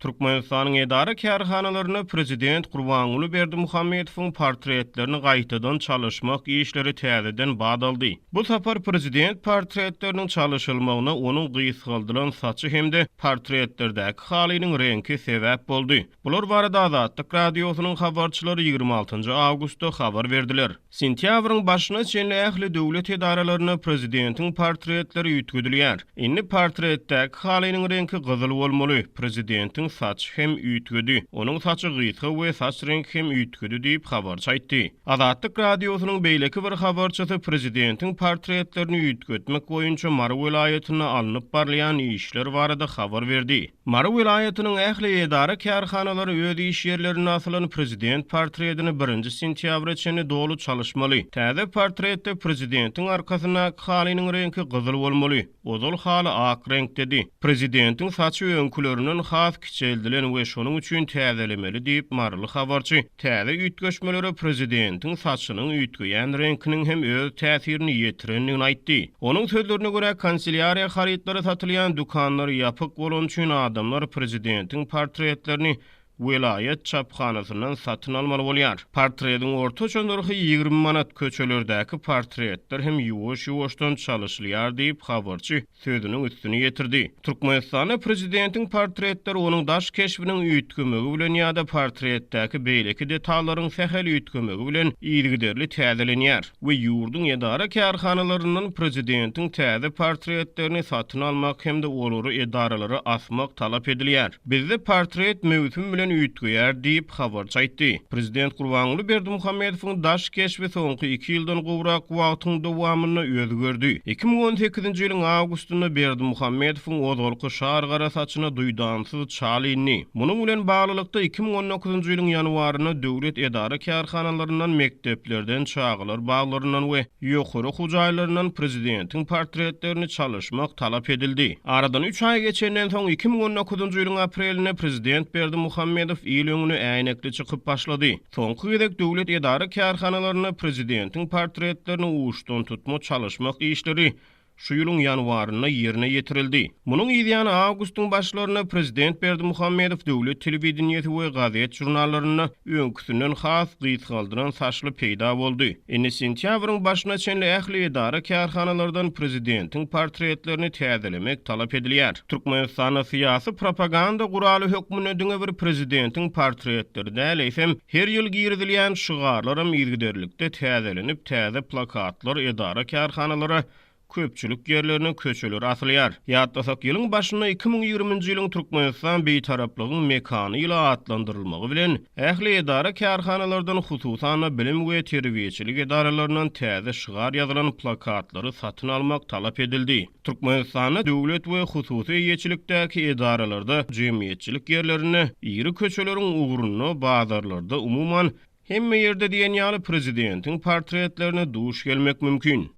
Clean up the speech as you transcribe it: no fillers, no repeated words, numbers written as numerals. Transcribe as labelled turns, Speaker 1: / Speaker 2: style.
Speaker 1: Türkmenistanyň edara-kärhanalarynda prezident Gurbanguly Berdimuhamedowyň portretlerini gaýtadan çalyşmak işleri täzeden bat aldy. Bu sapar prezident portretleriniň çalyşylmagyna onuň gysgaldylan saçy hem-de portretlerdäki halynyň reňki sebäp boldy. Bular barada Azatlyk Radiosynyň habarçylary 26 awgustda habar berdiler. Sentýabryň başyna çenli ähli döwlet edaralarynda prezidentiň portretleri üýtgedilýär. Indi portretdäki halynyň reňki gyzyl bolmaly. Prezidentiň saçy hem üýtgedi. Onuň saçy gysga we saç reňki hem üýtgedi diýip, habarçy aýtdy. Azatlyk Radiosynyň beýleki bir habarçysy prezidentiň portretlerini üýtgetmek boýunça Mary welaýatynda alnyp barylýan işler barada habar berdi. Mary welaýatynyň ähli edara-kärhanalary öz iş ýerlerinde asylan prezident portretini birinji sentýabra çenli doly çalyşmaly. Täze portretde prezidentiň arkasyndaky halynyň reňki gyzyl bolmaly. Ozal haly ak reňkdedi. Prezidentiň saçy öňkülerinden has kiçeldilen we şonuň üçin täzelemeli diýip, maryly habarçy täze üýtgeşmelere prezidentiň saçynyň üýtgeýän reňkiniň hem öz täsirini ýetirendigini aýtdy. Onuň sözlerine görä, kanselýariýa harytlary satylýan dükanlar ýapyk bolany üçin adamlar prezidentiň portretlerini welaýat çaphanasyndan satyn almaly bolýar. Portretiň ortaça nyrhy 20 manat, köçelerdäki portretler hem ýuwaş-ýuwaşdan çalyşylýar diýip, habarçy sözüniň üstüni ýetirdi. Türkmenistanda prezidentiň portretleri onuň daş keşbiniň üýtgemegi bilen ýa-da portretdäki beýleki detallaryň sähel üýtgemegi bilen yzygiderli täzelenýär we ýurduň edara-kärhanalaryndan prezidentiň täze portretlerini satyn almak hem-de olary edaralara asmak talap edilýär. Bizde portret möwsüm bilen üýtgeýär diýip, habarçy aýtdy. Prezident Gurbanguly Berdimuhamedowyň daş keşbi soňky iki ýyldan gowrak wagtyň dowamynda özgerdi. 2018-nji ýylyň awgustynda Berdimuhamedowyň ozalky şar gara saçyna duýdansyz çal indi. Munuň bilen baglylykda, 2019-njy ýylyň ýanwarynda döwlet edara-kärhanalaryndan, mekdeplerden, çagalar baglaryndan we ýokary okuw jaýlaryndan prezidentiň portretlerini çalyşmak talap edildi. Aradan üç aý geçenden soň, 2019-njy ýylyň aprelinde prezident Berdimuhamedow il öňüne äýnekli çykyp başlady. Soňky gezek döwlet edara-kärhanalarynda prezidentiň portretlerini uçdantutma çalyşmak işleri şu ýylyň ýanwarynda ýerine ýetirildi. Munuň yzýany awgustyň başlarynda prezident Berdimuhamedow döwlet telewideniýesi we gazet-žurnallarynda öňküsinden has gysgaldylan saçly peýda boldy. Indi sentýabryň başyna çenli ähli edara-kärhanalardan prezidentiň portretlerini täzelemek talap edilýär. Türkmenistanda syýasy propaganda guraly hökmünde diňe bir prezidentiň portretleri däl, eýsem, her ýyl girizilýän şygarlaram yzygiderlikde täzelenip, täze plakatlar edara-kärhanalara, köpçülik ýerlerine, köçelere asylýar. Ýatlasak, ýylyň başynda 2020-nji ýylyň Türkmenistan Bitaraplygyň mekany ýyly atlandyrylmagy bilen, ähli edara-kärhanalardan, hususan-da, bilim we terbiýeçilik edaralaryndan täze şygar ýazylan plakatlary satyn almak talap edildi. Türkmenistanda döwlet we hususy eýeçilikdäki edaralarda, jemgyýetçilik ýerlerinde, iri köçeleriň ugrunda, bazarlarda, umuman, hemme ýerde diýen ýaly prezidentiň portretlerine duş gelmek mümkin.